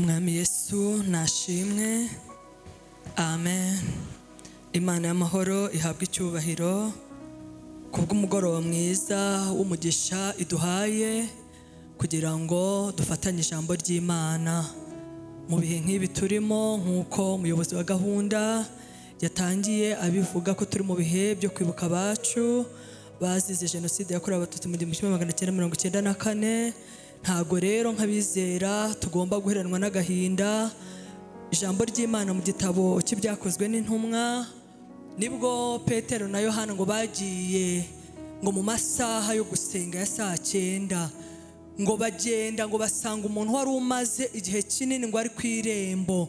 Umwami Yesu nashimwe. Amen. Imana y'amahoro ihabwe icyubahiro kubw'umugoroba mwiza w'umugisha iduhaye kugira ngo dufatanye ijambo ry'Imana mu bihe nk'ibi turimo. Nk'uko umuyobozi wa gahunda yatangiye abivuga ko turi mu bihe byo kwibuka abacu bazize jenoside yakorewe Abatutsi mu 1994. Ntago rero nk'abizera tugomba guheranwa n'agahinda. Ijambo ry'Imana mu gitabo cy'ibyakozwe n'intumwa, nibwo Petero na Yohana ngo bagiye ngo mu masaha yo gusenga ya saa 9, ngo bagenda ngo basanga umuntu wari umaze igihe kinini ngo ari ku irembo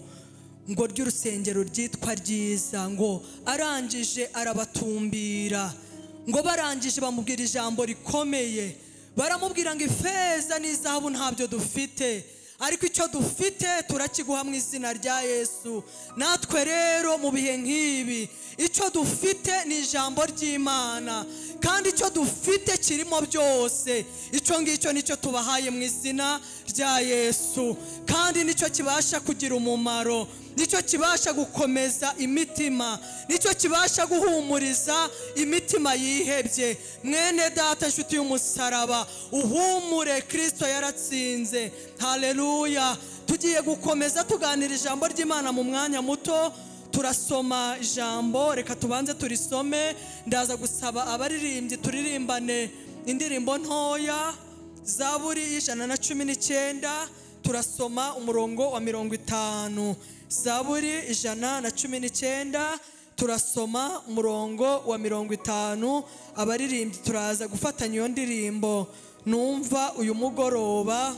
ngo ry'urusengero ryitwa Ryiza, ngo arangije arabatumbira, ngo barangije bamubwira ijambo rikomeye. Baramubwira ngo ifeza n'izahabu ntabyo dufite, ariko icyo dufite turakiguha mu izina rya Yesu. Natwe rero mu bihe nk'ibi icyo dufite ni ijambo ry'Imana, kandi icyo dufite kirimo byose. Icyo ngicyo nicyo tubahaye mu izina rya Yesu, kandi nicyo kibasha kugira umumaro, nicyo kibasha gukomeza imitima, nicyo kibasha guhumuriza imitima yihebye. Mwene data nshuti y'umusaraba, uhumure, Kristo yaratsinze. Haleluya. Tugiye gukomeza tuganira ijambo ry'Imana mu mwanya muto. Turasoma ijambo, reka tubanze turisome. Ndaza gusaba abaririmbyi turirimbane indirimbo ntoya, Zaburi 119, turasoma umurongo wa 50. Zaburi 119, turasoma umurongo wa 50. Abaririmbyi turaza gufatanya iyo ndirimbo. Numva uyu mugoroba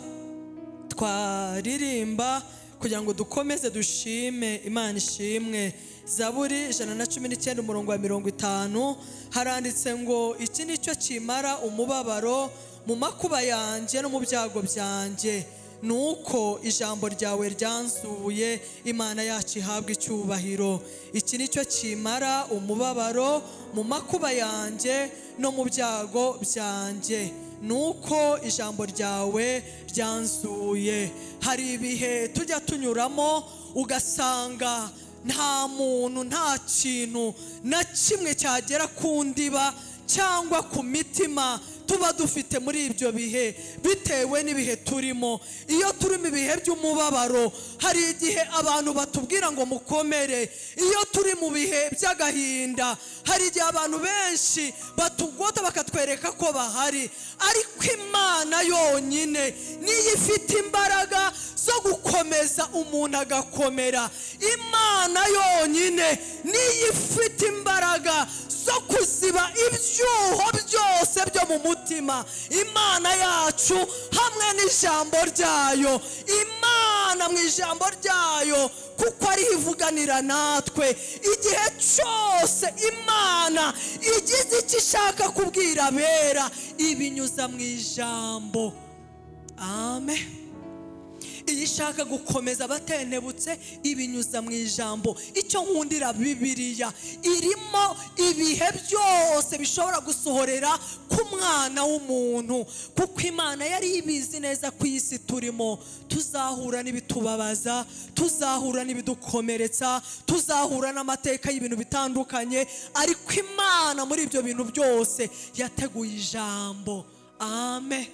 twaririmba kugira ngo dukomeze dushime Imana ishimwe. Zaburi 119 umurongo wa 50 haranditse ngo iki nicyo kimara umubabaro mu makuba yanjye no mu byago byanjye, nuko ijambo ryawe ryanzuye. Imana yacu ihabwe icyubahiro. Iki nicyo kimara umubabaro mu makuba yanjye no mu byago byanjye, nuko ijambo ryawe ryanzuye. Hari ibihe tujya tunyuramo ugasanga nta muntu, nta kintu na kimwe cyagera ku ndiba cyangwa ku mitima tuba dufite muri ibyo bihe, bitewe n'ibihe turimo. Iyo turi mu bihe by'umubabaro hari igihe abantu batubwira ngo mukomere. Iyo turi mu bihe by'agahinda hari igihe abantu benshi batugota bakatwereka ko bahari, ariko Imana yonyine niyo ifite imbaraga zo gukomeza umuntu agakomera. Imana yonyine niyo ifite imbaraga zo kuziba ibyuho byose byo mu mutima. Imana yacu hamwe n'ijambo ryayo, Imana mu ijambo ryayo, kuko ari ivuganira natwe igihe cyose. Imana igize icyo ishaka kubwira abera ibinyuza mu ijambo. Amen. Iyo ishaka gukomeza abatenebutse ibinyuza mu ijambo. Icyo nkundira Bibiliya, irimo ibihe byose bishobora gusohorera ku mwana w'umuntu, kuko Imana yari ibizi neza ku isi turimo. Tuzahura n'ibitubabaza, tuzahura n'ibidukomeretsa, tuzahura n'amateka y'ibintu bitandukanye, ariko Imana muri ibyo bintu byose yateguye ijambo. Amen.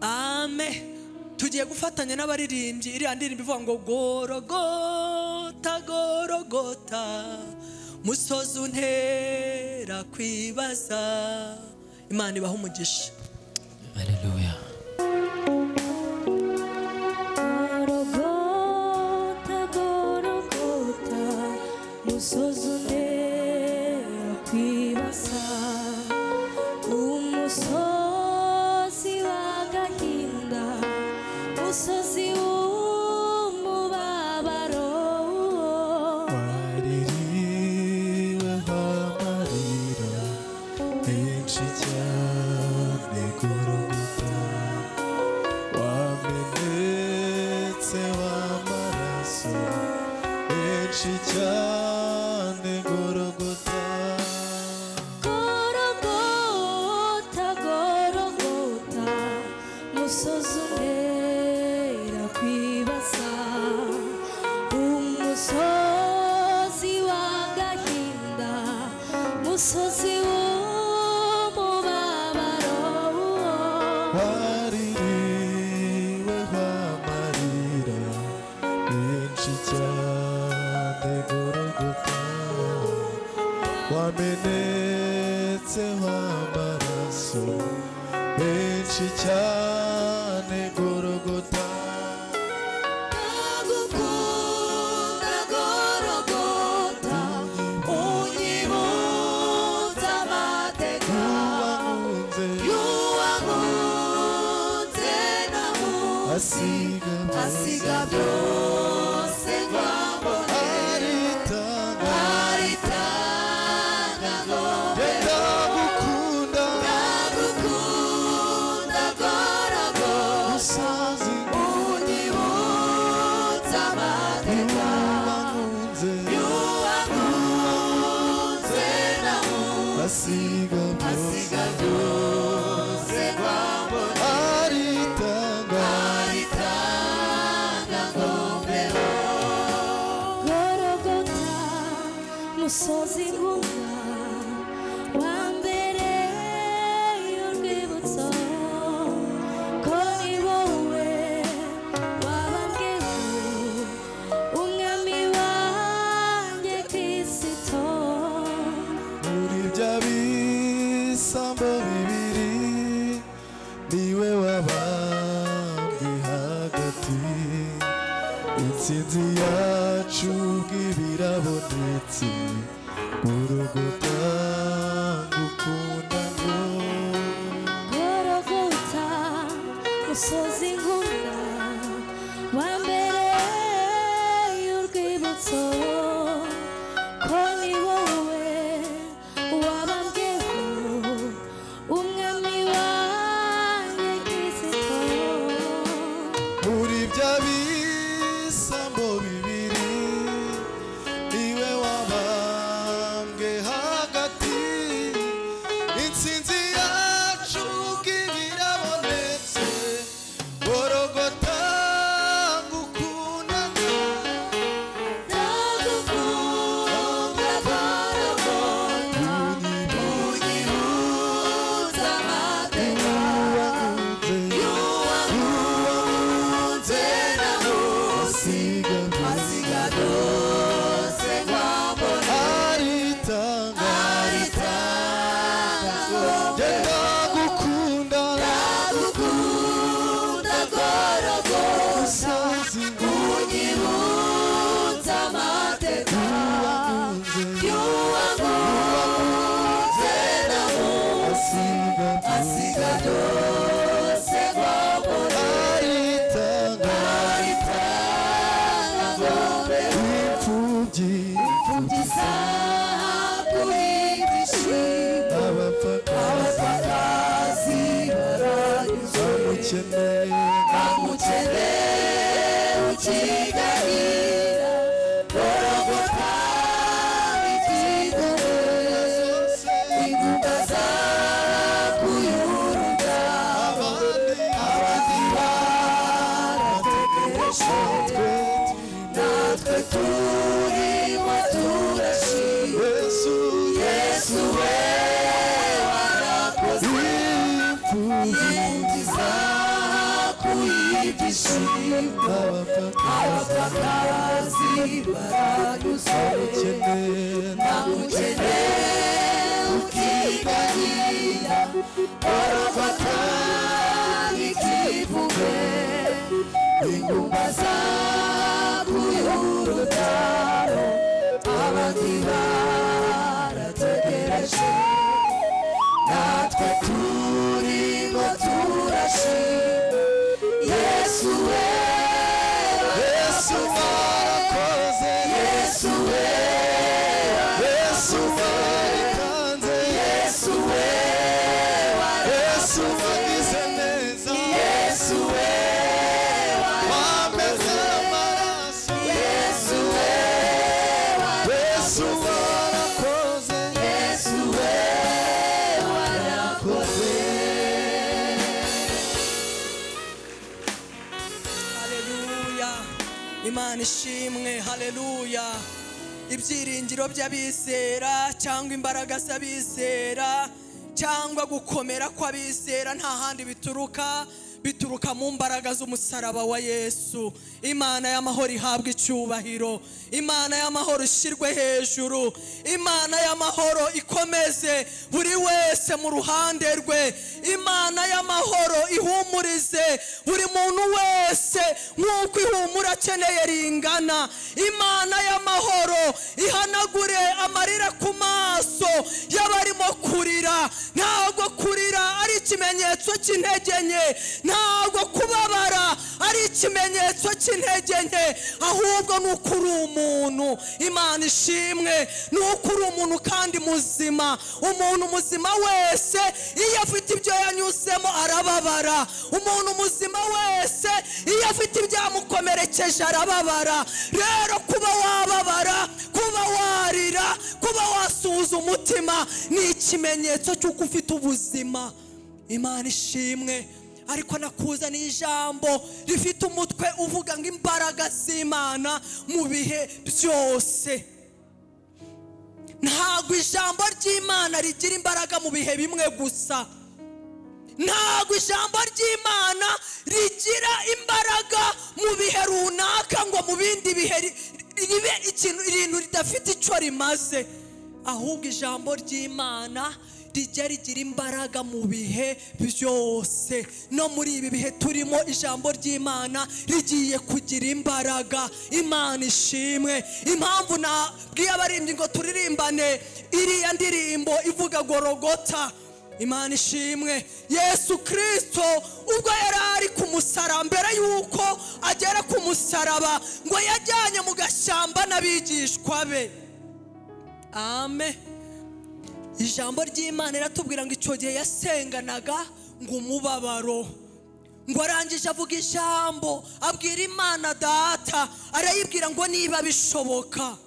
Amen. Tugiye gufatanya n'abaririmbyi iriya ndirimbo ivuga ngo Gorogota, Gorogota, musozi untera kwibaza. Imana ibahe umugisha. Haleluya. Gorogota, Gorogota, musozi untera kwibaza, umusozi w'agahinda, umusozi w'umubabaro, waririwe amarira menshi cyane. Gorogota, wamenetse w'amaraso menshi cyane. Gorogota, Gorogota, Gorogota, musozi untera kwibaza, Musozi w'umubabaro Waririweho amarira menshi cyane Golgotha Wamenetseho amaraso menshi cyane Golgotha Ndagukunda Golgotha unyibutsa amateka Uwankunze y'uwankunze namusi asiga asiga byose ngo ambone aritanga aritanga ngo Ndagukunda ndagukunda Golgotha musozi unyibutsa amateka uwankunze y'uwankunze namusi asiga asiga byose byose ngo ambone aritanga aritanga ngo mbeho Golgotha musozi nkunda wa mbere y'urwibutso ko ni wowe wabambweho umwami wanjye Kristo muri bya bisambo bibiri niwe wabambwe hagati intsinzi yacu bw'ibirabonetse Golgotha ngukunda ngo Golgotha musozi nkunda wa mbere y'urwibutso ko ni wowe wabambweho umwami wanjye Kristo muri bya bisambo bibiri niwe wabambwe hagati intsinzi yacu bw'ibirabonetse Golgotha ngukunda ndagukunda Golgotha unyibutsa amateka y'uwankunze namusi asiga asiga byose ngo ambone aritanga aritanga ngo mbeho ndagukunda ndagukunda Golgotha musozi unyibutsa amateka y'uwankunze namusi asiga asiga byose ngo ambone aritanga aritanga ngo mbeho imfubyi ibyishimo abapfakazi abapfakazi baranyuzwe abakene bamukene ukiganira Golgotha ikigore ingunga zakuyuruga abandi abandi barategereje natwe turimo turashima Yesu Yesu we warakoze imfubyi ibyishimo abapfakazi abapfakazi baranyuzwe abakene bamukene ukiganira Golgotha ikivuge ingumba zakuyurutaro abandi barategereje natwe turimo turashima Yesu we Yesu warakoze Yesu we Yesu waritanze Yesu we Yesu wagize neza Yesu we wameze amaraso Yesu we Yesu warakoze Yesu we warakoze Haleluya Imana ishimwe haleluya. Ibyiringiro by'abizera cyangwa imbaraga z'abizera cyangwa gukomera kw'abizera nta handi bituruka, bituruka mu mbaraga z'umusaraba wa Yesu. Imana y'amahoro ihabwe icyubahiro, Imana y'amahoro ishyirwe hejuru, Imana y'amahoro ikomeze buri wese mu ruhande rwe, Imana y'amahoro ihumurize buri muntu wese nk'uko ihumura akeneye ringana. Imana y'amahoro ihanagure amarira ku maso y'abarimo kurira. Ntabwo kurira ari ikimenyetso cy'intege nke, ntabwo kubabara ari ikimenyetso cy'intege nke, ahubwo ni uko uri umuntu. Imana ishimwe, ni uko uri umuntu kandi muzima. Umuntu muzima wese iyo afite ibyo yanyuzemo arababara, umuntu muzima wese iyo afite ibyamukomerekeje arababara. Rero kuba wababara, kuba warira, kuba wasuhuza umutima ni ikimenyetso cy'uko ufite ubuzima. Imana ishimwe. Ariko nakuzaniye ijambo rifite umutwe uvuga ngo imbaraga z'Imana mu bihe byose. Ntabwo ijambo ry'Imana rigira imbaraga mu bihe bimwe gusa, ntabwo ijambo ry'Imana rigira imbaraga mu bihe runaka ngo mu bindi bihe ribe ikintu irintu ridafite icyo rimaze, ahubwo ijambo ry'Imana rijya rigira imbaraga mu bihe byose. No muri ibi bihe turimo ijambo ry'Imana rigiye kugira imbaraga. Imana ishimwe. Impamvu nabwiye abaririmbyi ngo turirimbane iriya ndirimbo ivuga Gorogota, Imana ishimwe. Yesu Kristo ubwo yari ari ku musaraba, mbere yuko agera ku musaraba ngo yajyanye mu gashyamba n'abigishwa be. Amen. Ijambo ry'Imana riratubwira ngo icyo gihe yasenganaga ngo umubabaro, ngo arangije avuga ijambo abwira Imana Data, arayibwira ngo niba bishoboka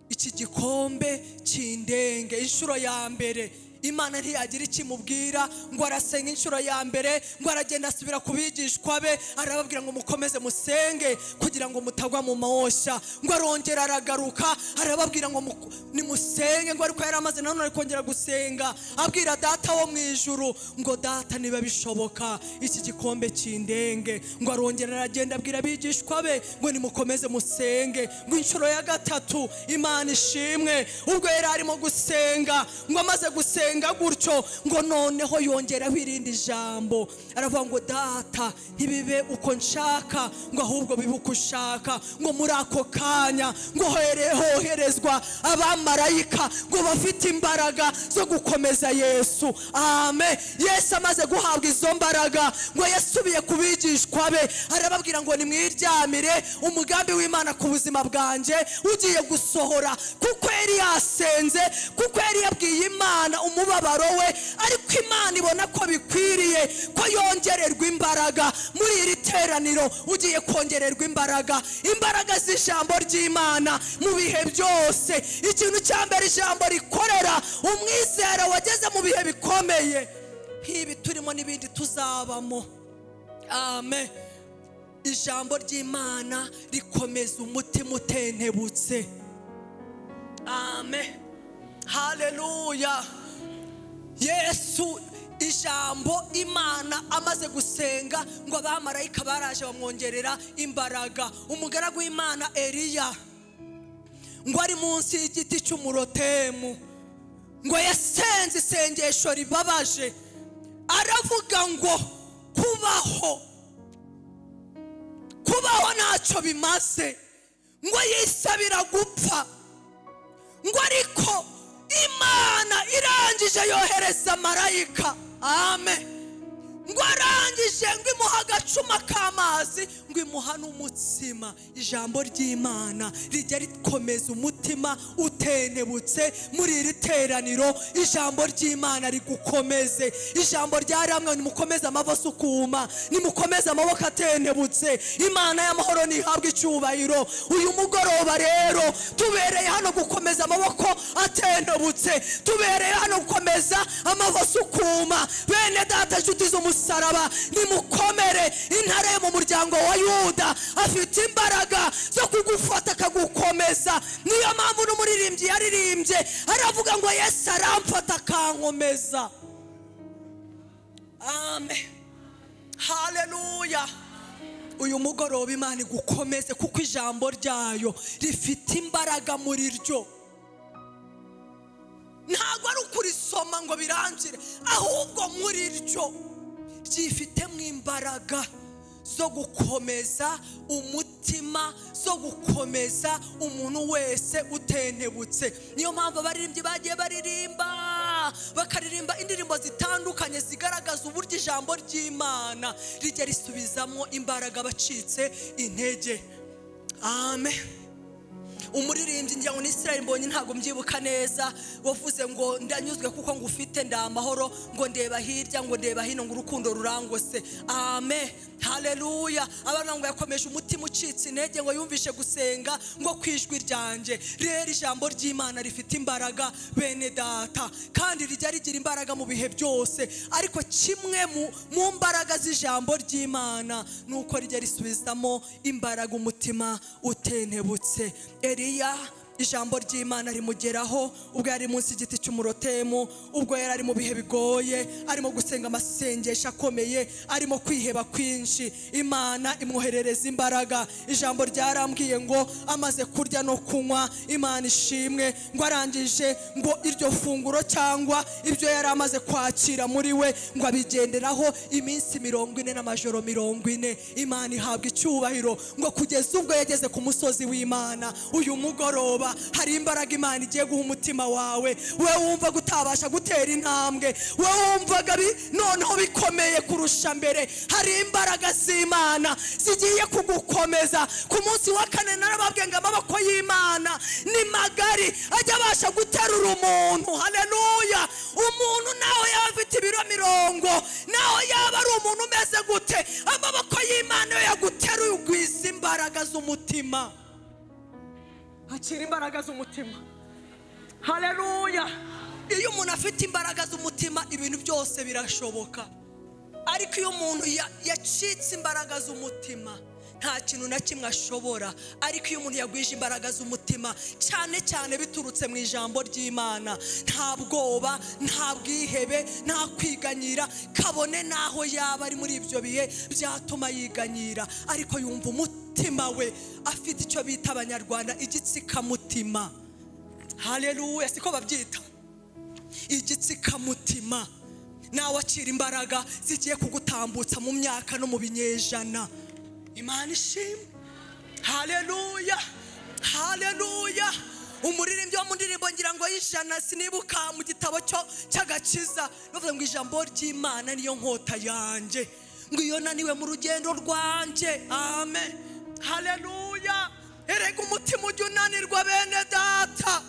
iki gikombe kindenge. Inshuro ya mbere Imana ntiyagira ikimubwira, ngo arasenga inshuro ya mbere, ngo aragenda asubira ku bigishwa be arababwira ngo mukomeze musenge kugira ngo mutagwa mu moshya. Ngo arongera aragaruka arababwira ngo nimusenge, ngo ariko yari amaze nanone kongera gusenga abwira Data wo mu ijuru ngo Data niba bishoboka iki gikombe kindenge. Ngo arongera aragenda abwira abigishwa be ngo nimukomeze musenge. Ngo inshuro ya gatatu, Imana ishimwe, ubwo yari arimo gusenga, ngo amaze gusenga gutyo, ngo noneho yongeraho irindi jambo aravuga ngo Data ntibibe uko nshaka, ngo ahubwo bibe uko ushaka. Ngo muri ako kanya ngo hoherezwa abamarayika ngo bafite imbaraga zo gukomeza Yesu. Amen. Yesu amaze guhabwa izo mbaraga ngo yasubiye ku bigishwa be arababwira ngo nimwiryamire, umugambi w'Imana ku buzima bwanjye ugiye gusohora. Kuko yari yasenze, kuko yari yabwiye Imana umubabaro we, ariko Imana ibona ko bikwiriye ko yongererwa imbaraga. Muri iri teraniro ugiye kongererwa imbaraga, imbaraga z'ijambo ry'Imana mu bihe byose. Ikintu cya mbere ijambo rikorera umwizera wageze mu bihe bikomeye nk'ibi turimo n'ibindi tuzabamo. Amen. Ijambo ry'Imana rikomeza umutima utentebutse. Amen. Haleluya. Yesu ijambo Imana amaze gusenga ngo abamarayika baraje bamwongerera imbaraga. Umugaragu w'Imana Eliya ngo ari munsi y'igiti cy'umurotemu, ngo yasenze isengesho ribabaje aravuga ngo kubaho kubaho ntacyo bimaze, ngo yisabira gupfa, ngo ariko Imana irangije yohereza marayika. Amen. Ngo arangije ngo imuha agacuma k'amazi, ngo imuha n'umutsima. Ijambo ry'Imana rijya rikomeza umutima utenebutse. Muri iri teraniro ijambo ry'Imana rigukomeze. Ijambo ryaramwe nimukomeze amaboko asukuma, nimukomeze amaboko atenebutse. Imana y'amahoro nihabwe icyubahiro. Uyu mugoroba rero tubereye hano gukomeza amaboko atenebutse, tubereye hano gukomeza amaboko asukuma. Bene data nshuti z'umusaraba, musaraba. Nimukomere, intare yo mu muryango wa Yuda afite imbaraga zo kugufata akagukomeza. Niyo mpamvu n'umuririmbyi yaririmbye aravuga ngo Yesu aramfata akankomeza. Amen, haleluya. Uyu mugoroba Imana igukomeze, kuko ijambo ryayo rifite imbaraga muri ryo. Ntabwo ari ukurisoma ngo birangire, ahubwo muri ryo ryifitemo imbaraga zo gukomeza umutima, zo gukomeza umuntu wese utentebutse. Niyo mpamvu abaririmbyi bagiye baririmba, bakaririmba indirimbo zitandukanye zigaragaza uburyo ijambo ry'Imana rijya risubizamo imbaraga bacitse intege. Amen. Umuririmbyi ngira ngo ni Israel Mbonyi, ntabwo mbyibuka neza, wavuze ngo ndanyuzwe kuko ngufite, ndamahoro, ngo ndeba hirya, ngo ndeba hino, ngo urukundo rurangose. Amen, haleluya. Abana ngo yakomeje umutima ucitse intege, ngo yumvishe gusenga ngo kwijwi ryanjye. Rero ijambo ry'Imana rifite imbaraga bene data, kandi rijya rigira imbaraga mu bihe byose. Ariko kimwe mu mbaraga z'ijambo ry'Imana nuko rijya risubizamo imbaraga umutima utentebutse. Eliya ijambo ry'Imana rimugeraho ubwo yari munsi y'igiti cy'umurotemu, ubwo yari ari mu bihe bigoye, arimo gusenga amasengesho akomeye, arimo kwiheba kwinshi. Imana imwoherereza imbaraga. Ijambo ryarambwiye ngo amaze kurya no kunywa, Imana ishimwe, ngo arangije ngo iryo funguro cyangwa ibyo yari amaze kwakira muri we ngo abigenderaho iminsi 40 n'amajoro 40. Imana ihabwa icyubahiro ngo kugeza ubwo yageze ku musozi w'Imana. Uyu mugoroba hari imbaraga Imana igiye guha umutima wawe. We wumva gutabasha gutera intambwe, we wumvaga noneho bikomeye kurusha mbere, hari imbaraga z'Imana zigiye kugukomeza. Ku munsi wa kane narababwiye ngo amaboko y'Imana ni magari, ajya abasha guterura umuntu. Haleluya. Umuntu nawe yaba afite ibiro 40, nawe yaba ari umuntu umeze gute, amaboko y'Imana yo yaguteruye ugwiza imbaraga z'umutima. Akira imbaraga z'umutima. Haleluya. Iyo umuntu afite imbaraga z'umutima ibintu byose birashoboka. Ariko iyo umuntu yacitse imbaraga z'umutima nta kintu na kimwe ashobora. Ariko iyo umuntu yagwije imbaraga z'umutima, cyane cyane biturutse mu ijambo ry'Imana, nta bwoba, nta bwihebe, nta kwiganyira, kabone naho yaba ari muri ibyo bihe byatuma yiganyira, ariko yumva umutima we afite icyo bita abanyarwanda igitsikamutima. Haleluya, siko babyita igitsikamutima. Nawe akira imbaraga zigiye kugutambutsa mu myaka no mu binyejana. Imana ishimwe. Haleluya, haleluya. Umuririmbyi wo mu ndirimbo ngira ngo y'ijana, sinibuka mu gitabo cy'agakiza, bavuga ngo ijambo ry'Imana niyo nkota yanjye, ngo iyo naniwe mu rugendo rwanjye. Amen, haleluya. Erega umutima ujya unanirwa bene data.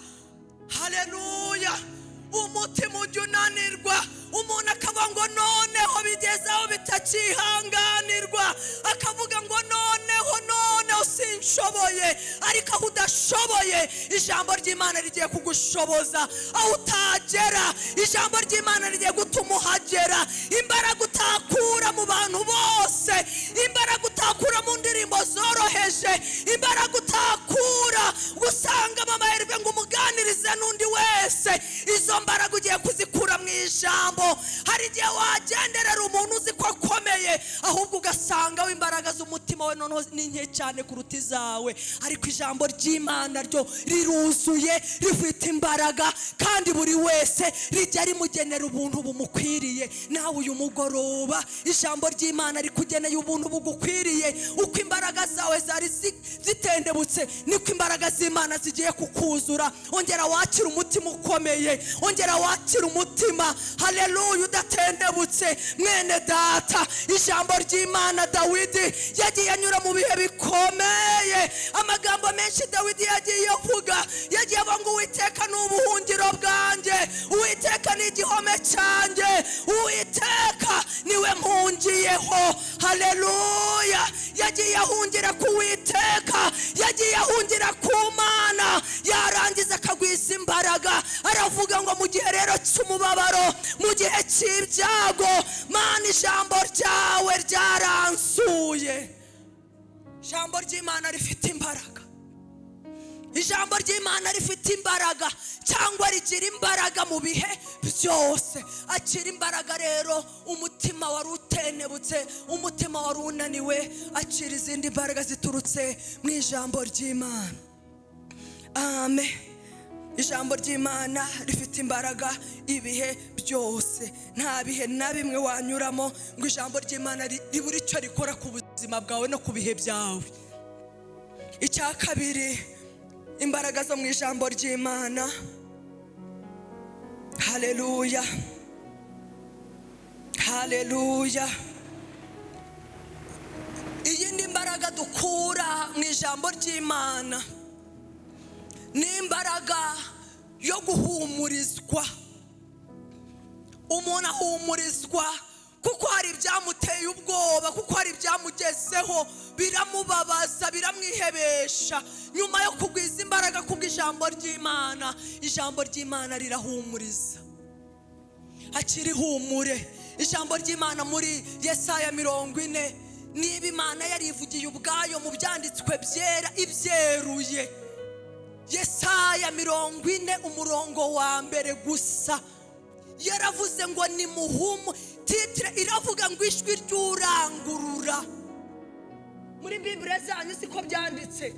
Haleluya. Umutima ujya unanirwa, umuntu akavuga ngo noneho bigeze aho bitakihanganirwa, akavuga ngo noneho noneho sinshoboye. Ariko aho udashoboye ijambo ry'Imana rigiye kugushoboza. Aho utagera ijambo ry'Imana rigiye gutuma uhagera. Imbaraga utakura mu bantu bose, imbaraga utakura mu ndirimbo zoroheje, imbaraga utakura gusanga mama Herve ngo umuganirize n'undi wese, izo mbaraga ugiye kuzikura mu ijambo. Hari igihe wagenderera umuntu uzi ko akomeye, ahubwo ugasanga imbaraga z'umutima we noneho ni nke cyane kuruta izawe. Ariko ijambo ry'Imana ryo riruzuye, rifite imbaraga, kandi buri wese rijya rimugenera ubuntu bumukwiriye. Nawe uyu mugoroba ijambo ry'Imana rikugeneye ubuntu bugukwiriye. Uko imbaraga zawe zari zitendebutse, niko imbaraga z'Imana zigiye kukuzura. Ongera wakira umutima ukomeye, ongera wakira umutima, haleluya, udatendebutse. Mwene data, ijambo ry'Imana, Dawidi yagiye anyura mu bihe bikomeye. Amagambo menshi Dawidi yagiye avuga, yagiye avuga ngo Uwiteka ni ubuhungiro bwanjye, Uwiteka ni igihome cyanjye, Uwiteka niwe mpungiyeho. Haleluya. Yagiye ahungira ku Uwiteka, yagiye ahungira ku Mana, yarangiza akagwiza imbaraga. Aravuga ngo mu Mu gihe rero cy'umubabaro, mu gihe cy'ibyago, Mana, ijambo ryawe ryaransuye. Ijambo ry'Imana rifite imbaraga. Ijambo ry'Imana rifite imbaraga, cyangwa rigira imbaraga mu bihe byose. Akira imbaraga rero. Umutima wari utenebutse, umutima wari unaniwe, akira izindi mbaraga ziturutse mu ijambo ry'Imana. Amen. Ijambo ry'Imana rifite imbaraga ibihe byose. Nta bihe na bimwe wanyuramo ngo ijambo ry'Imana ribure icyo rikora ku buzima bwawe no ku bihe byawe. Icya kabiri, imbaraga zo mu ijambo ry'Imana. Haleluya, haleluya. Iyindi mbaraga dukura mu ijambo ry'Imana ni imbaraga yo guhumurizwa. Umuntu ahumurizwa kuko hari ibyamuteye ubwoba, kuko hari ibyamugezeho biramubabaza, biramwihebesha. Nyuma yo kugwiza imbaraga kubw'ijambo ry'Imana, ijambo ry'Imana rirahumuriza. Akiri humure. Ijambo ry'Imana muri Yesaya 40, niba Imana yarivugiye ubwayo mu byanditswe byera ibyeruye, Yesaya 40 umurongo wa mbere gusa, yaravuze ngo nimuhumu. Titre iravuga ngo ijwi ry'urangurura. Muri Bibure zanyu siko byanditse?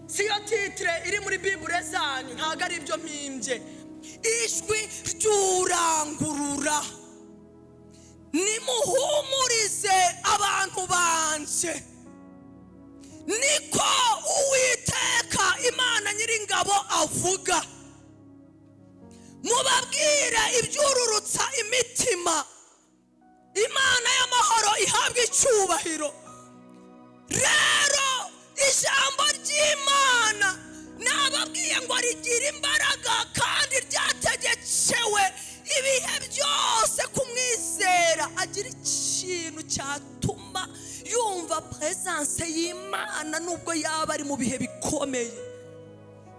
Siyo titre iri muri Bibure zanyu? Ntabwo ari ibyo mpimbye. Ijwi ry'urangurura: "Nimuhumurize abantu banje, niko Uwiteka Imana Nyiringabo avuga. Mubabwire ibyururutsa imitima." Imana y'amahoro ihabwa icyubahiro. Rero ijambo ry'Imana nababwiye ngo rigira imbaraga kandi ryategekewe ibihe byose kumwizera. Agira ikintu cyatuma yumva presence y'Imana nubwo yaba ari mu bihe bikomeye.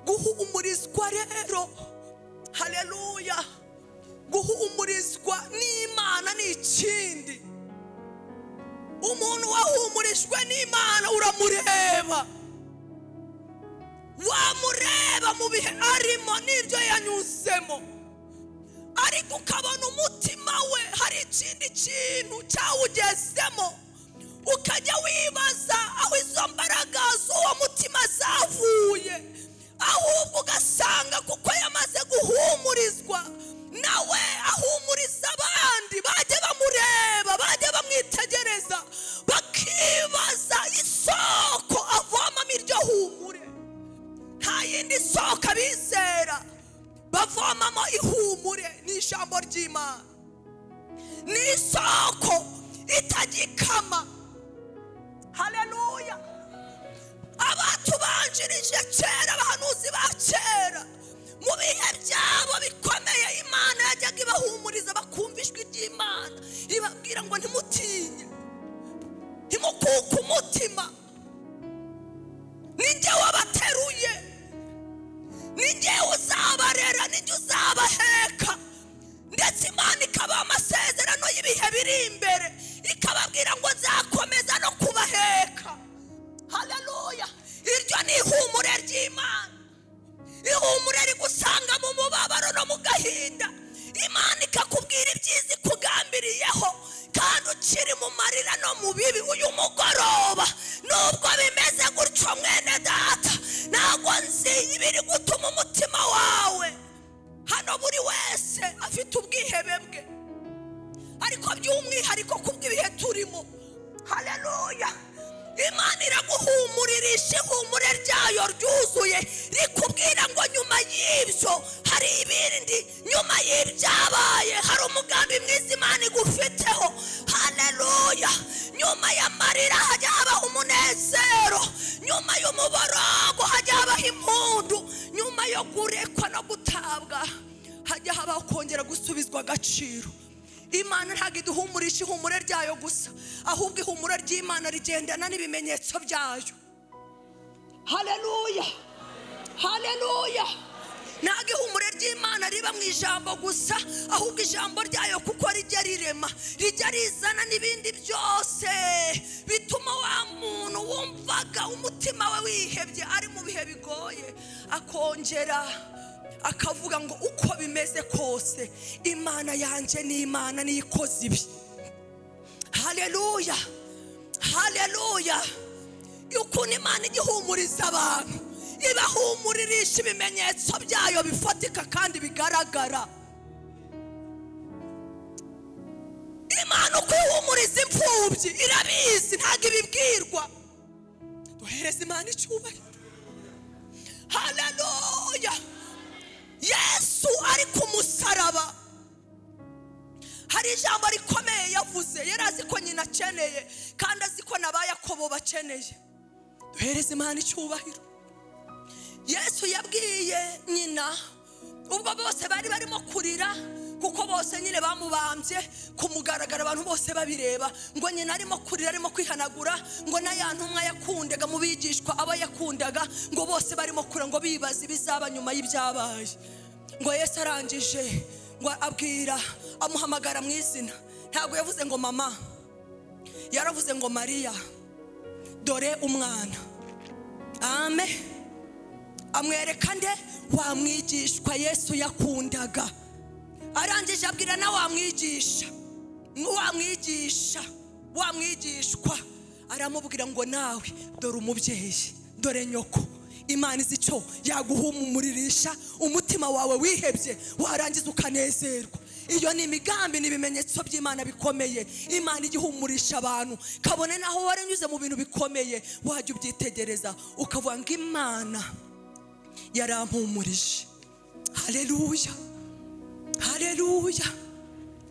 Guhumurizwa rero, haleluya, guhumurizwa n'Imana ni ikindi. Umuntu wahumurijwe n'Imana uramureba, wamureba mu bihe arimo n'ibyo yanyuzemo, ariko ukabona umutima we hari ikindi kintu cyawugezemo, ukajya wibaza aho izo mbaraga z'uwo mutima zavuye. Ahubwo ugasanga kuko yamaze guhumurizwa, nawe ahumuriza abandi. Bajya bamureba, bajya bamwitegereza, bakibaza isoko avomamo iryo humure. Nta yindi soko abizera bavomamo ihumure, ni ijambo ry'Imana. Ni isoko itagikama. Haleluya. Abatubanjirije kera, abahanuzi ba kera, mu bihe byabo bikomeye, Imana yajyaga ibahumuriza, bakumva ijwi ry'Imana ribabwira ngo: "Ntimutinye, ntimukuke umutima, ninjye wabateruye, ninjye uzabarera, ninjye uzabaheka." Ndetse Imana ikabaha amasezerano y'ibihe biri imbere, ikababwira ngo: "Nzakomeza no kubaheka." Haleluya. Iryo ni ihumure ry'Imana, ihumure rigusanga mu mubabaro no mu gahinda. Imana ikakubwira ibyiza ikugambiriyeho kandi ukiri mu marira no mu bibi. Uyu mugoroba, nubwo bimeze gutyo, mwene data, ntabwo nzi ibiri gutuma umutima wawe. Hano buri wese afite ubwihebe bwe, ariko by'umwihariko kubw'ibihe turimo, haleluya, Imana iraguhumuririsha ihumure ryayo ryuzuye, rikubwira ngo nyuma y'ibyo hari ibindi, nyuma y'ibyabaye hari umugambi mwiza Imana igufiteho. Haleluya. Nyuma y'amarira hajya habaho umunezero, nyuma y'umuborogo hajya habaho impundu, nyuma yo kurekwa no gutabwa hajya habaho kongera gusubizwa agaciro. Imana ntabwo iduhumurisha ihumure ryayo gusa, ahubwo ihumure ry'Imana rigendana n'ibimenyetso byayo. Haleluya, haleluya. Ntabwo ihumure ry'Imana riba mu ijambo gusa, ahubwo ijambo ryayo kuko rijya rirema, rijya rizana n'ibindi byose bituma wa muntu wumvaga umutima we wihebye ari mu bihe bigoye akongera akavuga ngo uko bimeze kose Imana yanjye ni Imana niyikoze ibi. Haleluya, haleluya. Ukuntu Imana igihumuriza abantu, ibahumuririsha ibimenyetso byayo bifatika kandi bigaragara. Imana uko ihumuriza imfubyi irabizi, ntabwo ibibwirwa. Duhereze Imana icyubahiro. Haleluya. Yesu ari ku musaraba, hari ijambo rikomeye yavuze. Yari azi ko nyina akeneye kandi azi ko n'aba Yakobo bakeneye. Duhereze Imana icyubahiro. Yesu yabwiye nyina ubwo bose bari barimo kurira, kuko bose nyine bamubambye ku mugaragaro, abantu bose babireba, ngo nyina arimo kurira arimo kwihanagura, ngo na ya ntumwa yakundaga mu bigishwa aba yakundaga, ngo bose barimo kurira ngo bibaza ibizaba nyuma y'ibyabaye. Ngo Yesu arangije ngo abwira, amuhamagara mu izina. Ntabwo yavuze ngo mama, yaravuze ngo Mariya, dore umwana. Amen. Amwereka nde? Wa mwigishwa Yesu yakundaga. Arangije abwira na wa mwigisha, wa mwigishwa, aramubwira ngo nawe dore umubyeyi, dore nyoko. Imana izi icyo yaguhumuririsha umutima wawe wihebye, warangiza ukanezerwa. Iyo ni imigambi n'ibimenyetso by'Imana bikomeye. Imana igihumurisha abantu, kabone naho waranyuze mu bintu bikomeye, wajya ubyitegereza ukavuga ngo Imana yarampumurije. Haleluya, haleluya.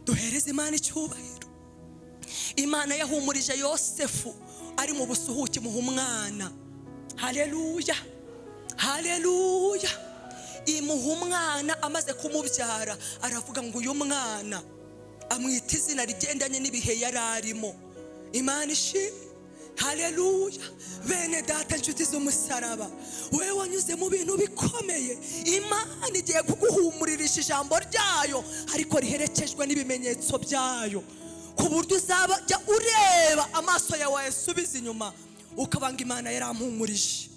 Duhereze Imana icyubahiro. Imana yahumurije Yosefu ari mu busuhuke, muha umwana. Haleluya, haleluya. Imuha umwana, amaze kumubyara aravuga ngo uyu mwana amwita izina rigendanye n'ibihe yari arimo. Imana ishimwe. Haleluya. Bene data, inshuti z'umusaraba, wewe wanyuze mu bintu bikomeye, Imana igiye kuguhumuririsha ijambo ryayo ariko riherekejwe n'ibimenyetso byayo, ku buryo uzaba jya ureba amaso yawe wayasubiza inyuma ukabanga Imana yarampumurije.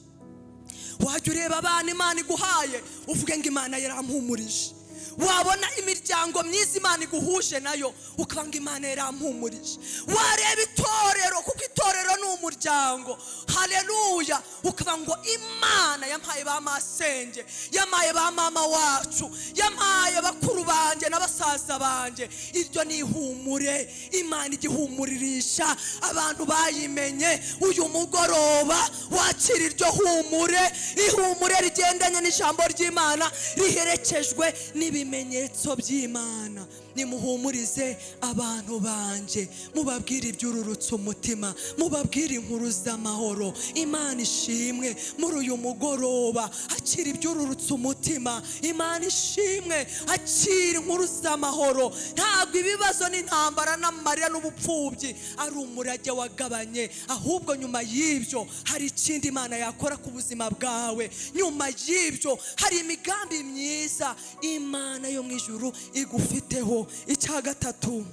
Wajya ureba abana Imana iguhaye uvuge ngo Imana yarampumurije. Wabona imiryango myiza Imana iguhuje nayo ukabanga Imana yarampumurije. Wareba itorero, kuko itorero ni umuryango. Haleluya. Ukaba ngo Imana yampaye ba masenge, yampaye ba mama wacu, yampaye bakuru banjye n'abasaza banjye. Iryo ni ihumure Imana igihumuririsha abantu bayimenye. Uyu mugoroba wakira iryo humure, ihumure rigendanye n'ijambo ry'Imana riherekejwe n'ibimenyetso by'Imana. Nimuhumurize abantu banje, mubabwire ibyururutse umutima, mubabwire inkuru z'amahoro. Imana ishimwe muri uyu mugoroba, akira ibyururutse umutima. Imana ishimwe, akira inkuru z'amahoro. Ntabwo ibibazo n'intambara n'amarira n'ubupfubyi ari umurage wagabanye, ahubwo nyuma y'ibyo hari ikindi Imana yakora ku buzima bwawe. Nyuma y'ibyo hari imigambi myiza Imana yo mu ijuru igufiteho. Icya gatatu,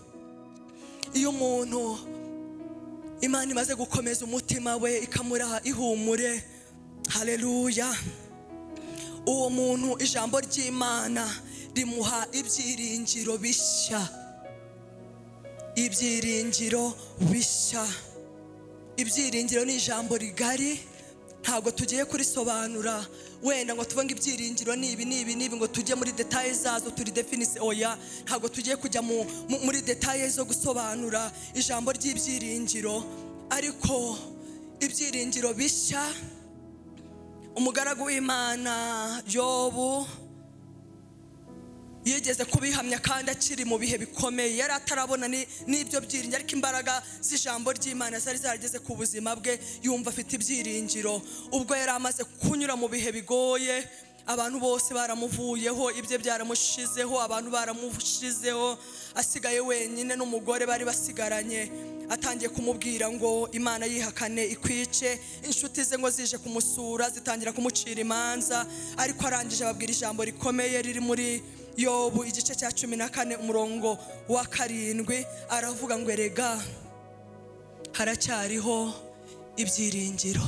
iyo umuntu Imana imaze gukomeza umutima we ikamuraha ihumure, haleluya, uwo muntu ijambo ry'Imana rimuha ibyiringiro bishya. Ibyiringiro bishya. Ibyiringiro ni ijambo rigari, ntabwo tugiye kurisobanura wenda ngo tuvuge ibyiringiro ni ibi n'ibi n'ibi, ngo tujye muri details zazo turi definise. Oya, ntabwo tugiye kujya muri details zo gusobanura ijambo ry'ibyiringiro. Ariko ibyiringiro bishya, umugaragu w'Imana Yobu yigeze kubihamya kandi akiri mu bihe bikomeye, yari atarabona n'ibyo byiringiro, ariko imbaraga z'ijambo ry'Imana zari zarageze ku buzima bwe, yumva afite ibyiringiro. Ubwo yari amaze kunyura mu bihe bigoye, Abantu bose baramuvuyeho, ibye byaramushizeho, abantu baramushizeho, asigaye wenyine n'umugore bari basigaranye. Atangiye kumubwira ngo Imana yihakane ikwice. Inshuti ze ngo zije kumusura zitangira kumucira imanza, ariko arangije ababwira ijambo rikomeye riri muri Yobu igice cya 14 umurongo wa 7. Aravuga ngo erega haracyariho ibyiringiro.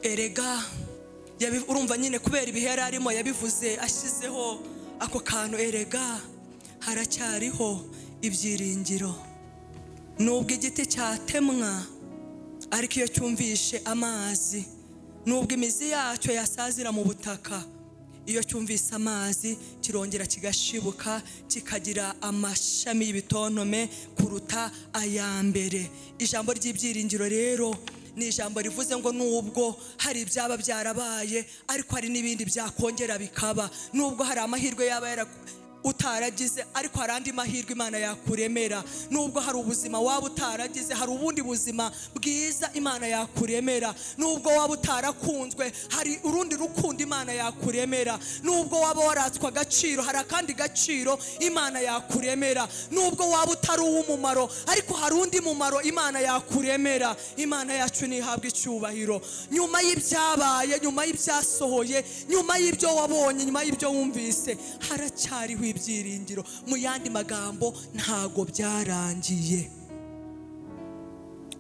Erega urumva nyine kubera ibihe yari arimo yabivuze ashyizeho ako kantu, erega haracyariho ibyiringiro. Nubwo igiti cyatemwa ariko iyo cyumvishe amazi, nubwo imizi yacyo yasazira mu butaka, iyo cyumvise amazi kirongera kigashibuka kikagira amashami y'ibitontome kuruta aya mbere. Ijambo ry'ibyiringiro rero ni ijambo rivuze ngo nubwo hari ibyaba byarabaye ariko hari n'ibindi byakongera bikaba. Nubwo hari amahirwe yaba utaragize ariko hari andi mahirwe Imana yakuremera. Nubwo hari ubuzima waba utaragize hari ubundi buzima bwiza Imana yakuremera. Nubwo waba utarakunzwe hari urundi rukundo Imana yakuremera. Nubwo waba waratswa agaciro hari akandi gaciro Imana yakuremera. Nubwo waba utari uw'umumaro ariko hari undi mumaro Imana yakuremera. Imana yacu nihabwa icyubahiro. Nyuma y'ibyabaye, nyuma y'ibyasohoye, nyuma y'ibyo wabonye, nyuma y'ibyo wumvise, haracyariho ibyiringiro. Mu yandi magambo ntago byarangiye.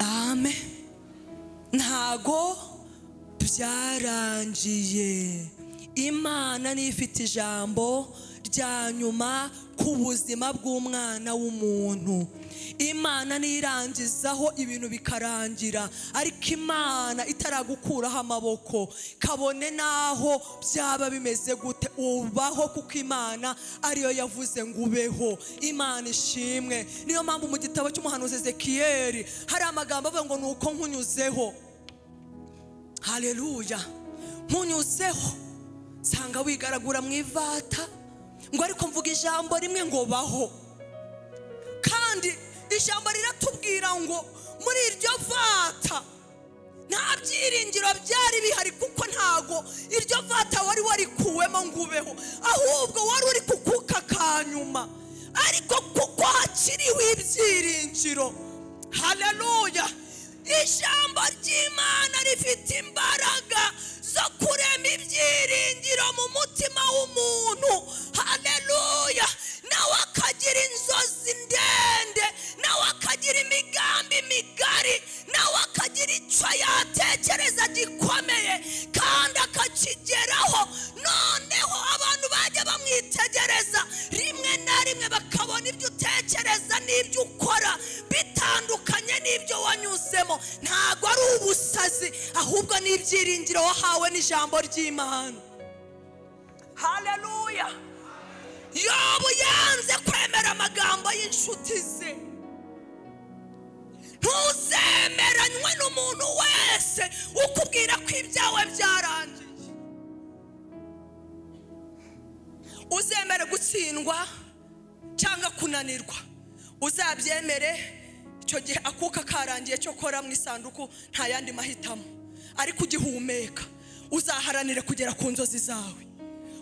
Amen. Ntago byarangiye. Imana niyo ifite ijambo rya nyuma ku buzima bw'umwana w'umuntu. Imana nirangizaho ibintu bikarangira, ariko Imana itaragukuraho amaboko, kabone naho byaba bimeze gute ubaho, kuko Imana ariyo yavuze ngo ubeho. Imana ishimwe. Niyo mpamvu mu gitabo cy'umuhanuzi Ezekiyeli hari amagambo avuga ngo nuko nkunyuzeho. Haleluya. Nkunyuzeho sanga wigaragura mu ivata, ngo ariko mvuga ijambo rimwe ngo baho. Kandi ijambo riratubwira ngo muri iryo vata nta byiringiro byari bihari, kuko ntago iryo vata wari warikuwemo ngo ubeho, ahubwo wari uri kukuka kanyuma. Ariko kuko hakiriho ibyiringiro. Haleluya. Ijambo ry'Imana rifite imbaraga zo kurema ibyiringiro mu mutima w'umuntu. Haleluya. Nawe akagira inzozi ndende, nawe akagira imigambi migari, nawe akagira icyo yatekereza gikomeye kandi akakigeraho. Noneho abantu bajya bamwitegereza rimwe na rimwe bakabona ibyo utekereza n'ibyo ukora bitandukanye n'ibyo wanyuzemo. Ntago ari ubusazi, ahubwo ni ibyiringiro wahawe n'ijambo ry'Imana. Haleluya. Yobu yanze kwemera amagambo y'inshuti ze. Ntuzemeranywe n'umuntu wese ukubwira ko ibyawe byarangiye. Uzemere gutsindwa cyangwa kunanirwa, uzabyemere icyo gihe akuka karangiye cyo kora mu isanduku, nta yandi mahitamo. Ariko ugihumeka uzaharanire kugera ku nzozi zawe.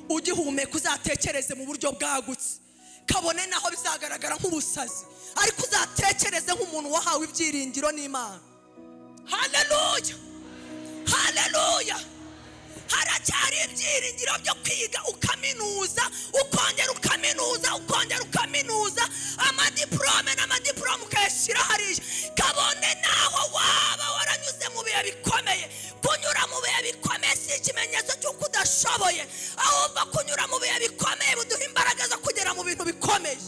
Ugihumeka uzatekereze mu buryo bwagutse, kabone naho bizagaragara nk'ubusazi, ariko uzatekereze nk'umuntu wahawe ibyiringiro n'Imana. Haleluya. Haleluya. Haracyari ibyiringiro byo kwiga ukaminuza, ukongera ukaminuza, ukongera ukaminuza, amadiplome n'amadiplome ukayashyira hariya. Kabone naho waba waranyuze mu bihe bikomeye, kunyura mu bihe bikomeye si ikimenyetso cy'uko udashoboye, ahubwo kunyura mu bihe bikomeye biduha imbaraga zo kugera mu bintu bikomeye.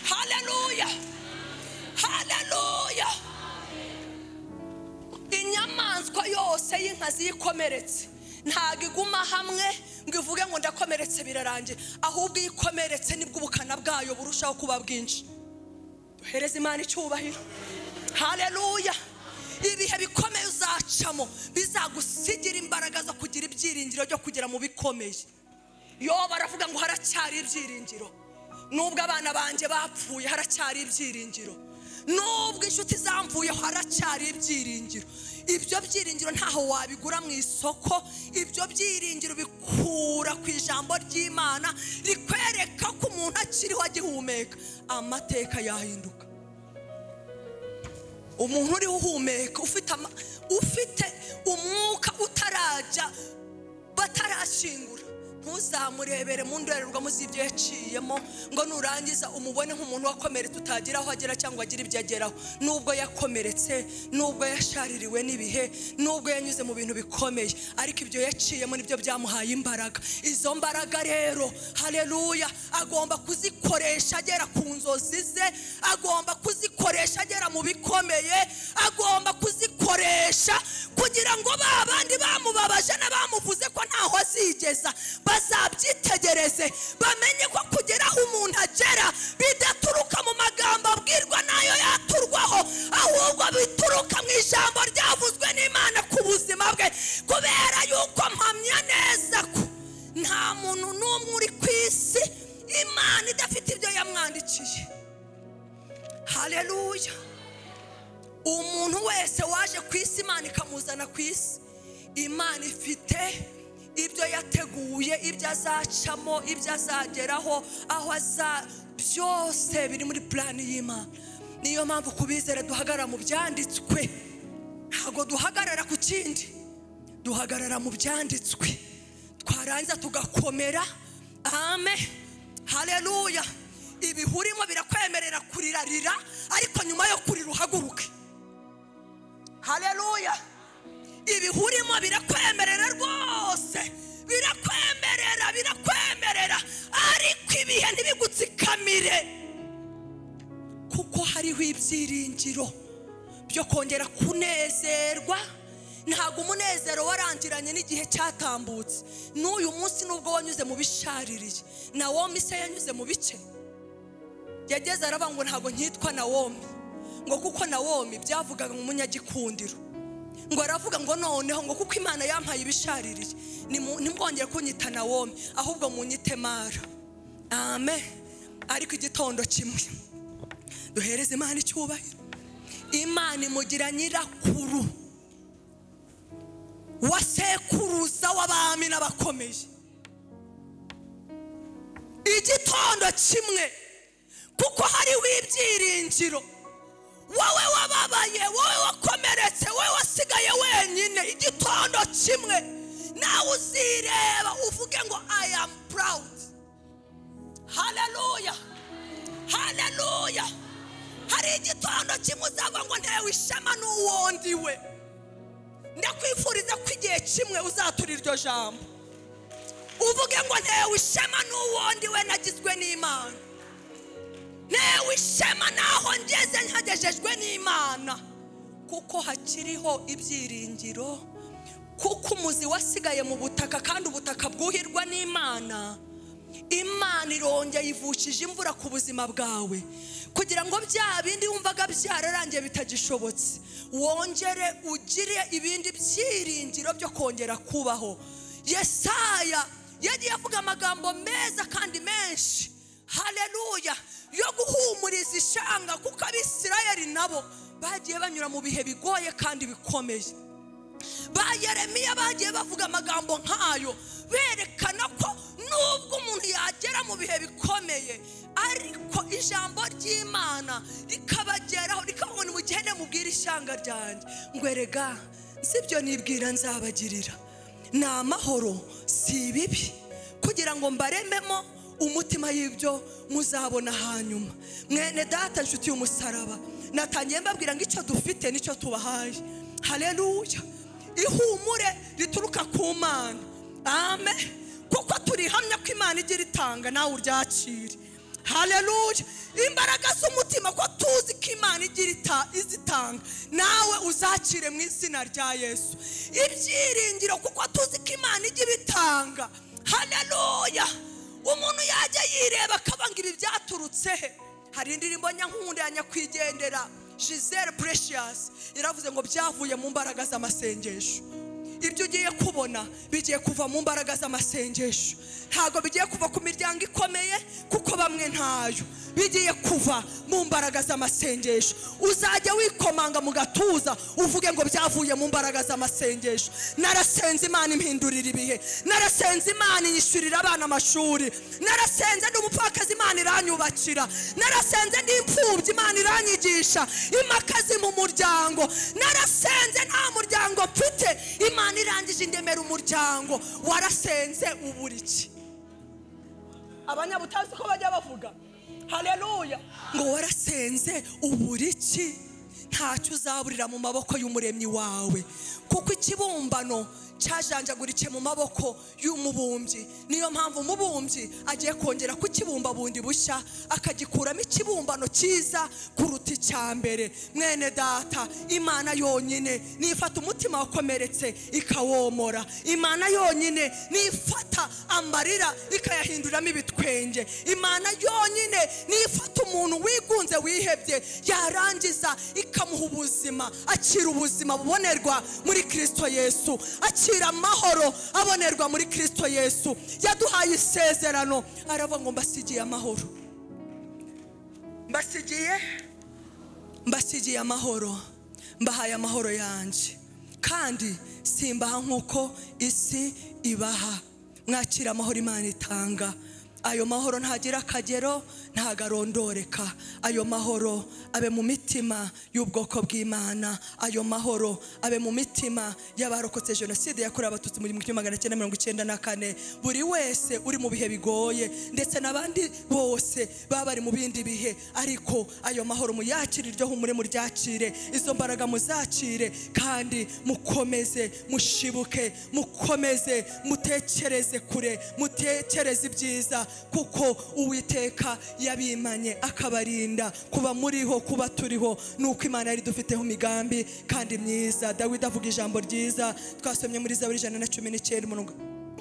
Haleluya. Haleluya. Inyamaswa yose y'inkazi yikomeretse ntago iguma hamwe ngo ivuge ngo ndakomeretse birarangiye, ahubwo ikomeretse nibwo ubukana bwayo burushaho kuba bwinshi. Duhereze Imana icyubahiro. Haleluya. Ibihe bikomeye uzacamo bizagusigira imbaraga zo kugira ibyiringiro byo kugera mu bikomeye. Yo baravuga ngo haracyari ibyiringiro. Nubwo abana banjye bapfuye haracyari ibyiringiro. Nubwo inshuti zamvuyeho haracyari ibyiringiro. Ibyo byiringiro ntaho wabigura mu isoko. Ibyo byiringiro bikura ku ijambo ry'Imana rikwereka ko umuntu akiriho agihumeka amateka yahinduka. Umuntu uri uhumeka ufite umwuka utarajya batarashingura, ntuzamurebere mu ndorerwamo z'ibyo yaciyemo ngo nurangiza umubone nk'umuntu wakomeretse utagira aho agera cyangwa agira ibyo ageraho. Nubwo yakomeretse, nubwo yashaririwe n'ibihe, nubwo yanyuze mu bintu bikomeye, ariko ibyo yaciyemo nibyo byamuhaye imbaraga. Izo mbaraga rero, haleluya, agomba kuzikoresha agera ku nzozi ze, agomba kuzikoresha agera mu bikomeye, agomba kuzikoresha kugira ngo ba bandi bamubabaje n'abamuvuze ko ntaho azigeza bazabyitegereze, bamenye ko kugera aho umuntu agera bidaturuka mu magambo abwirwa nayo yaturwaho, ahubwo bituruka mu ijambo ryavuzwe n'Imana ku buzima bwe. Kubera yuko mpamya neza ko nta muntu n'umwe uri ku isi Imana idafite ibyo yamwandikiye. Haleluya. Umuntu wese waje ku isi Imana ikamuzana ku isi, Imana ifite ibyo yateguye, ibyo azacamo, ibyo azageraho, aho aza, byose biri muri plani y'Imana. Niyo mpamvu kubizera duhagarara mu byanditswe, ntabwo duhagarara ku kindi, duhagarara mu byanditswe, twarangiza tugakomera. Amen, haleluya. Ibihurimo birakwemerera kurirarira, ariko nyuma yo kurira uhaguruke. Haleluya. Ibihurimo birakwemerera rwose, birakwemerera, birakwemerera, ariko ibihe ntibigutsikamire, kuko hariho ibyiringiro byo kongera kunezerwa. Ntabwo umunezero warangiranye n'igihe cyatambutse. N'uyu munsi nubwo wanyuze mu bishaririye, Nawomi se yanyuze mu bice, yageze aravuga ngo ntabwo nkitwa Nawomi, ngo kuko Nawomi byavugaga mu munyagikundiro, ngo aravuga ngo noneho ngo kuko Imana yampaye ibishaririye nimwongere kunyita Nawomi, ahubwo munyite Mara. Amen. Ariko igitondo kimwe duhereze Imana icyubahiro. Imana imugira nyirakuru wa sekuruza w'abami n'abakomeye. Igitondo kimwe, kuko hariho ibyiringiro. Wowe wababaye, wowe wakomeretse, wowe wasigaye wenyine, igitondo kimwe nawe uzireba uvuge ngo I am proud. Haleluya, haleluya. Hari igitondo kimwe uzavuga ngo ntewe ishema n'uwo ndiwe. Ndakwifuriza ko igihe kimwe uzatura iryo jambo, uvuge ngo ntewe ishema n'uwo ndiwe, nagizwe n'Imana, ntewe ishema naho ngeze nkagejejwe n'Imana. Kuko hakiriho ibyiringiro, kuko umuzi wasigaye mu butaka kandi ubutaka bwuhirwa n'Imana. Imana irongeye ivukije imvura ku buzima bwawe, kugira ngo bya bindi wumvaga byararangiye bitagishobotse, wongere ugire ibindi byiringiro byo kongera kubaho. Yesaya yagiye avuga amagambo meza kandi menshi, haleluya, yo guhumuriza ishanga, kuko Abisirayeli nabo bagiye banyura mu bihe bigoye kandi bikomeye. Ba Yeremiya bagiye bavuga amagambo nkayo, berekana ko nubwo umuntu yagera mu bihe bikomeye, ariko ijambo ry'Imana rikabageraho rikabona mugende mubwira ishanga ryanjye ngo erega sibyo nibwira nzabagirira, ni amahoro si ibibi, kugira ngo mbarememo umutima y'ibyo muzabona hanyuma. Mwene data nshuti y'umusaraba, natangiye mbabwira ngo icyo dufite nicyo tubahaye. Haleluya. Ihumure rituruka ku Mana. Amen. Kuko turihamya ko Imana igira itanga, nawe uryakire. Haleluya. Imbaraga z'umutima, ko tuzi ko Imana igira izitanga, nawe uzakire mu izina rya Yesu. Ibyiringiro, kuko tuzi ko Imana igira itanga. Haleluya. Umuntu yajya yireba akabanga ibi byaturutse he. Hari indirimbo nyankunda ya nyakwigendera Giselle Precious iravuze ngo byavuye mu mbaraga z'amasengesho. Ibyo ugiye kubona bigiye kuva mu mbaraga z'amasengesho, ntabwo bigiye kuva ku miryango ikomeye kuko bamwe ntayo, bigiye kuva mu mbaraga z'amasengesho. Uzajya wikomanga mu gatuza uvuge ngo byavuye mu mbaraga z'amasengesho. Narasenze Imana impindurira ibihe, narasenze Imana inyishyurira abana amashuri, narasenze ndi umupfakazi Imana iranyubakira, narasenze ndi imfubyi Imana iranyigisha imakazi mu muryango, narasenze nta muryango mfite Imana irangije indemera umuryango. Warasenze ubura iki? Abanyabutazi ko bajya bavuga haleluya ngo warasenze ubura iki? Ntacyo uzaburira mu maboko y'umuremyi wawe, kuko ikibumbano cyajanjagurikiye mu maboko y'umubumbyi. Niyo mpamvu umubumbyi agiye kongera kukibumba bundi bushya, akagikuramo ikibumbano cyiza kuruta icya mbere. Mwene data, Imana yonyine nifata umutima wakomeretse ikawomora, Imana yonyine nifata amarira ikayahinduramo ibitwenge, Imana yonyine nifata umuntu wigunze wihebye yarangiza ikamuha ubuzima, akira ubuzima bubonerwa muri Kristo Yesu, akira amahoro abonerwa muri Kristo Yesu. Yaduhaye isezerano, aravuga ngo mbasigiye amahoro, mbasigiye amahoro, mbahaye amahoro yanjye, kandi simbaha nkuko isi ibaha. Mwakira amahoro Imana itanga. Ayo mahoro ntagira akagero, ntagarondoreka. Ayo mahoro abe mu mitima y'ubwoko bw'Imana, ayo mahoro abe mu mitima y'abarokotse jenoside yakorewe Abatutsi mu 1994. Buri wese uri mu bihe bigoye ndetse n'abandi bose baba bari mu bindi bihe, ariko ayo mahoro muyakire, iryo humure muryakire, izo mbaraga muzakire, kandi mukomeze mushibuke, mukomeze mutekereze kure, mutekereze ibyiza, kuko Uwiteka yabimanye akabarinda kuba muriho, kuba turiho, nuko Imana yari dufiteho imigambi kandi myiza. Dawidi avuga ijambo ryiza twasomye muri Zaburi 119 umurongo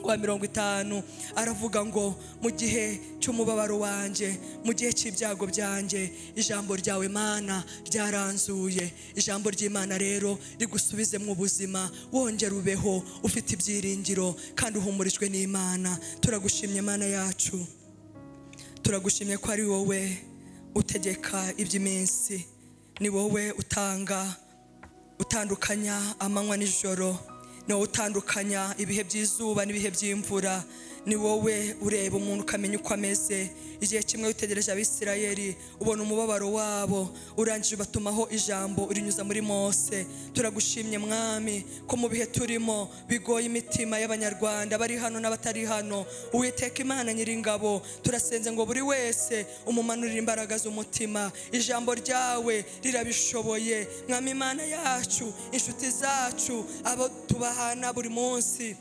wa 50, aravuga ngo mu gihe cy'umubabaro wanjye, mu gihe cy'ibyago byanjye, ijambo ryawe Mana ryaranzuye. Ijambo ry'Imana rero rigusubize mu buzima, wongera ubeho ufite ibyiringiro kandi uhumurijwe n'Imana. Turagushimye Mana yacu, turagushimye ko ari wowe utegeka iby'iminsi, ni wowe utanga, utandukanya amanywa n'ijoro, ni wowe utandukanya ibihe by'izuba n'ibihe by'imvura, ni wowe ureba umuntu ukamenya uko ameze. Igihe kimwe witegereje Abisirayeli ubona umubabaro wabo, urangije ubatumaho ijambo urinyuza muri Mose. Turagushimye Mwami ko mu bihe turimo bigoye imitima y'Abanyarwanda bari hano n'abatari hano. Uwiteka Imana nyiringabo, turasenze ngo buri wese umumanurire imbaraga z'umutima. Ijambo ryawe rirabishoboye Mwami Imana yacu, inshuti zacu, abo tubahana buri munsi,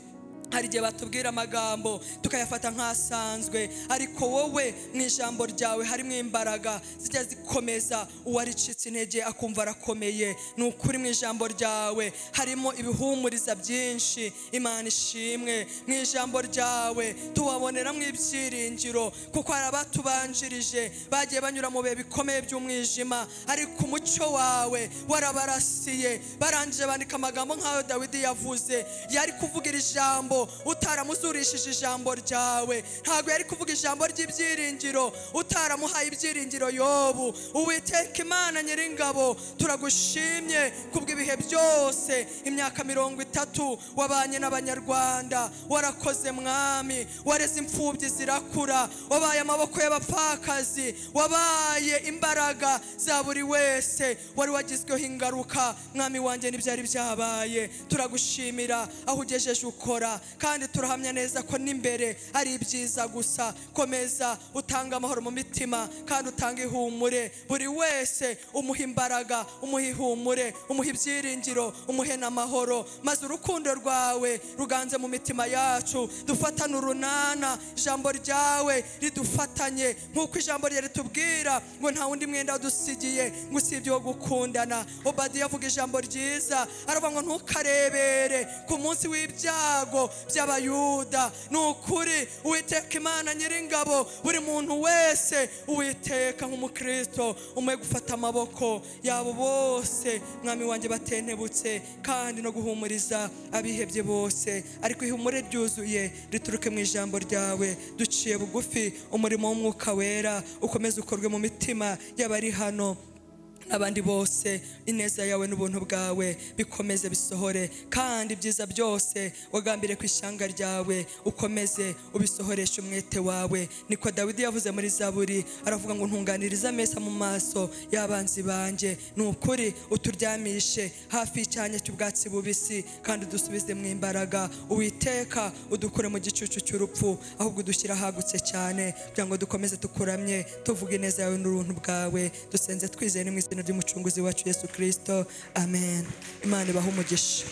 hari igihe batubwira amagambo tukayafata nk'asanzwe, ariko wowe mu ijambo ryawe harimo imbaraga zijya zikomeza uwaricitse intege akumva arakomeye. Ni ukuri mu ijambo ryawe harimo ibihumuriza byinshi. Imana ishimwe, mu ijambo ryawe tuwaboneramo ibyiringiro, kuko hari abatubanjirije bagiye banyura mu bihe bikomeye by'umwijima, ariko umucyo wawe warabarasiye. Barangije bandika amagambo nk'ayo Dawidi yavuze, yari kuvugira ijambo utaramuzurishije ijambo ryawe, ntabwo yari kuvuga ijambo ry'ibyiringiro utaramuhaye ibyiringiro Yobu. Uwiteka Imana nyiringabo, turagushimye kubw'ibihe byose, imyaka 30 wabanye n'Abanyarwanda, warakoze Mwami, wareze imfubyi zirakura, wabaye amaboko y'abapfakazi, wabaye imbaraga za buri wese wari wagizweho ingaruka. Mwami wanjye n'ibyari byabaye, turagushimira aho ugejeje ukora, kandi turahamya neza ko n'imbere ari ibyiza gusa. Komeza utanga amahoro mu mitima kandi utanga ihumure, buri wese umuha imbaraga, umuha ihumure, umuha ibyiringiro, umuhe n'amahoro, maze urukundo rwawe ruganze mu mitima yacu. Dufatane urunana, ijambo ryawe ridufatanye nk'uko ijambo rye ritubwira ngo nta wundi mwenda wadusigiye ngo usibye wo gukundana. Obadiya avuga ijambo ryiza, aravuga ngo ntukarebere ku munsi w'ibyago by'Abayuda. Ni ukuri Uwiteka Imana nyiringabo, buri muntu wese Uwiteka nk'umukristo umuhe gufata amaboko yabo bose mwami wanjye batentebutse, kandi no guhumuriza abihebye bose. Ariko ihumure ryuzuye rituruke mu ijambo ryawe. Duciye bugufi, umurimo w'Umwuka Wera ukomeze ukorwe mu mitima y'abari hano n'abandi bose. Ineza yawe n'ubuntu bwawe bikomeze bisohore, kandi ibyiza byose wagambiriye ku ishyanga ryawe ukomeze ubisohoreshe umwete wawe. Niko Dawidi yavuze muri Zaburi, aravuga ngo ntunganirize ameza mu maso y'abanzi banjye. Ni ukuri uturyamishe hafi y'icyanya cy'ubwatsi bubisi, kandi udusubize mu imbaraga. Uwiteka udukure mu gicucu cy'urupfu, ahubwo udushyire ahagutse cyane, kugira ngo dukomeze tukuramye tuvuge ineza yawe n'ubuntu bwawe. Dusenze twizeye mu izina ry'Umucunguzi wacu Yesu Kristo, amen. Imana ibahe umugisha.